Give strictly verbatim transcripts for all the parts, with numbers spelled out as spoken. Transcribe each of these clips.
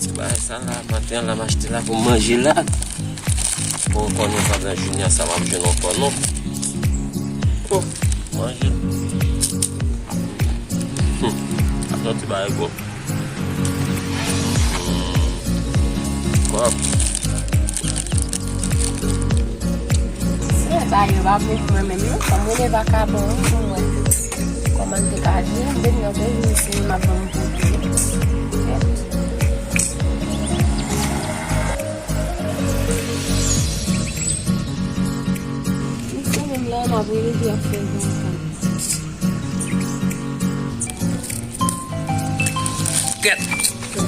Ti bagay sa la, maten an la, m achte la pou m manje la. Bon, konnen pandan jounen an sa, m ap jwenn yon kònon. Oh, manje. Hmm, ap yon ti bagay bon. Hmm, kòb. Se bagay yo pa vle pou mwen menm non, fò m rele vakabon wi pou m wè kòman l te ka jwe. M te di nan premye se m ap ban m foto. Misye menm la, m ap rele li ap fè yon kòb. Kèt!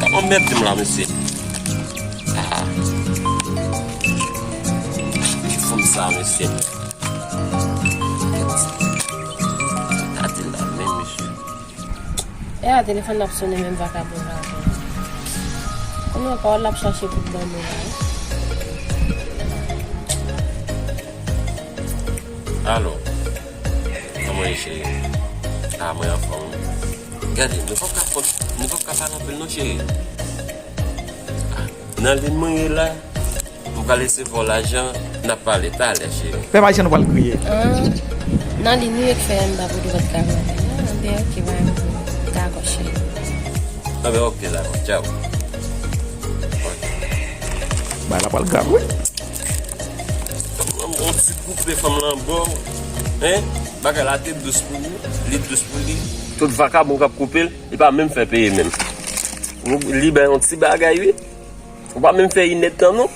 Kòman mèt di m la, mesye? Ah. Ki fanm sa, mesye? Kèt! Sa ta di la, men, mesye. E a, telefòn nan ap sonnen, menm vakabon la. Kounye a, pawòl l ap chache pou l ban mwen la, wi. Alo. Kòman ye, cheri? Ah, mwen anfòm. Gade, nou pap ka fon-, nou pap ka pale anpil non, cheri. Ah, nan liy mwen ye la, m pral resevwa lajan, n ap pale talè, cheri. Pèp Ayisyen, nou pral kriye. Ah, nan liy nou ye k fè m pa pote kòd ka pale. Ah, ben, ok, pa gen pwoblèm. Dakò, cheri. Ah, ben, ok, dakò, tchaw. Bagay la pral grav, wi. Yon ti koupe fanm lan bò, hein? Bagay la te dous pou ou, li dous pou li. Tout vakabon k ap koupe l, li pa menm fè peye menm. Ou, li bay yon ti bagay, wi. Ou pa menm fè inèdtan, non.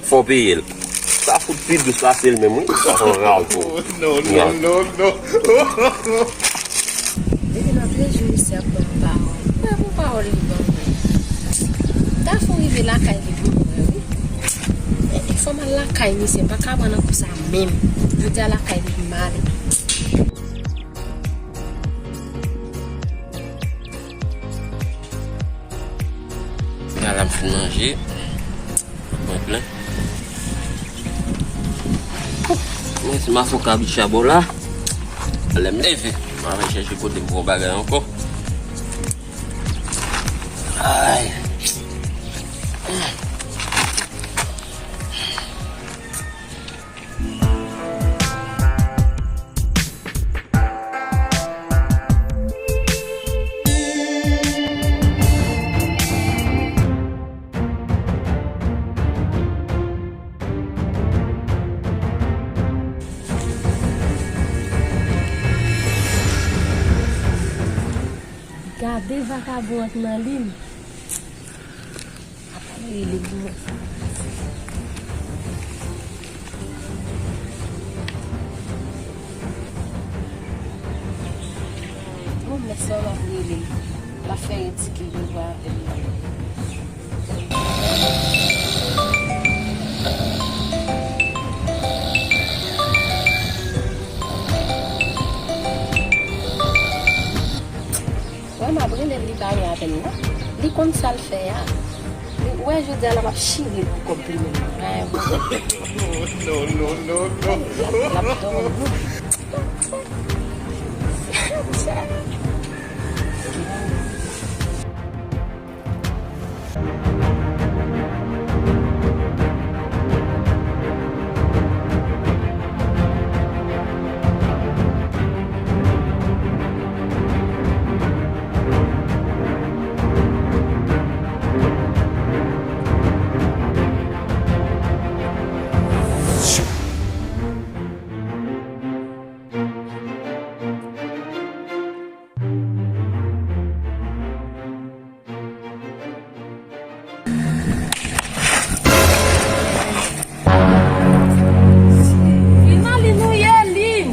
Fò w peye l. Sa fout pi dous la, se l menm, wi. Sa fè yon rav pou ou. Non, non, non, non. Depi nan premye jou misye ap ban m pawòl. Mwen, pou pawòl li ban mwen. Ta fò rive lakay li pou mwen, wi. E, e fò m al lakay misye, m pa ka pran nan kou sa menm. Jodi a lakay li m ale. Kounya la m fin manje. Mwen plen. Mwen se mafoka bicha bò la. Lè m leve, m al chèche kote m pran bagay ankò. Ay. Gade vakabon ant nan liy. Apa rele pou mwen. Bon, men sa w ap rele. L ap fè yon ti kè pou vwa avè m. Wè, m ap rele l, li pa gen apèl non. Li konn sa l fè a. Li, ou wè jodi a la m ap chire l pou kòb plimen nan. Ay, non, non, non, non. L ap, l ap dòmi. Li nan liy nou ye, liy.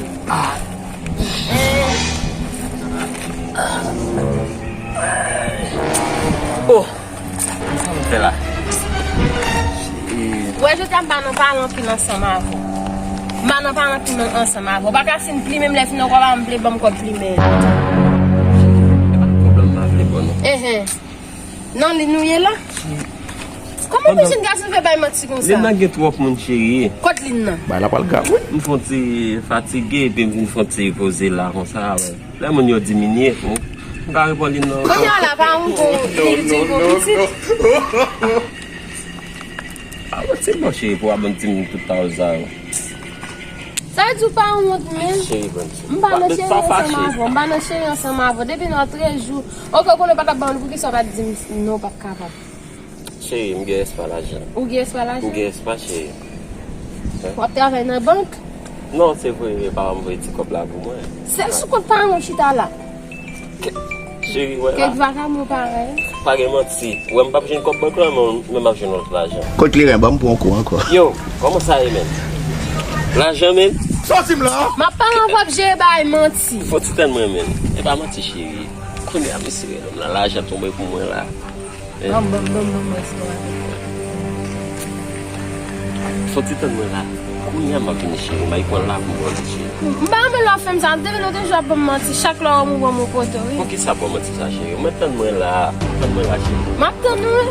Oh! Sa m fè la? Wè, jodi a m pa nan pale anpil ansanm avè w. M pa nan pale anpil ansanm avè w. Pa ka fin plimen m lè fini ankò, pa m vle ban m kòb plimen. E pa pwoblèm, m pa vle bon non. Enhen. Nan liy nou ye la? Kòman pou jenn gason fè bay manti konsa? Liy nan gen twòp moun, cheri. Kot liy nan? Bay la pral grav, wi. M fon ti fatige, epi m vin fon ti poze la konsa, wè. Lè moun yo diminye, wi. M pa reponn li non. Kounye a la, pa yon bon pitit, bon pitit. A, mwen se bon cheri pou w ap di m tout pawòl sa yo. Sa vle di w pa wont, men. Cheri, bon cheri. M pa nan cheri Papa, ansanm avè w. M pa nan cheri ansanm avè w. Depi nan trèz jou. Oke, w konnen w pa t ap ban m li, poukisa w pa t di m non, w p ap kapab? Cheri, m gen espas lajan. Ou gen espas lajan? Ou gen espas, cheri. W ap travay nan bank? Non, se vre, men papa m voye ti kòb la pou mwen. Se sou kont paran w chita la. Cheri, wè Kèk la. Vagabon parèy. Pa gen manti. Wè, m p ap jwenn kòb bank lan, men men m ap jwenn lòt lajan. Kot kleren, ban m pran yon kou ankò. Yo, kòman sa ye, men? Lajan, men? Sòti m la. M ap pa anvwap jere bay manti. Fò ti tann mwen, men. E pa manti, cheri. Kounye a, mesye, lòm nan lajan tonbe pou mwen la. Ban m, ban m, ban m, ban m, ban m. Fò ti tann mwen la. Kounye a m ap vini, cheri. M a pran la pou mwen, cheri. M pa renmen lè w ap fè m sa. Depi lòt jou w ap ban m manti. Chak lè w wè m ou ban m ou pote, wi. Poukisa w ap ban m manti sa, cheri? Mwen tann mwen la. Tann mwen la, cheri. M ap tann ou, wi.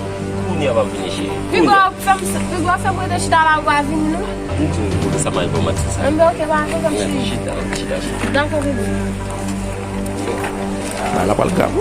Kounye a m ap vini, cheri. Piga w fè m, piga w fè m rete chita la, ou pa vini, non? M di w, poukisa m a ban w manti sa? Enben, oke, pa gen pwoblèm, cheri. Chita, chita, chita. Dakò, bebe. Bay la pral grav.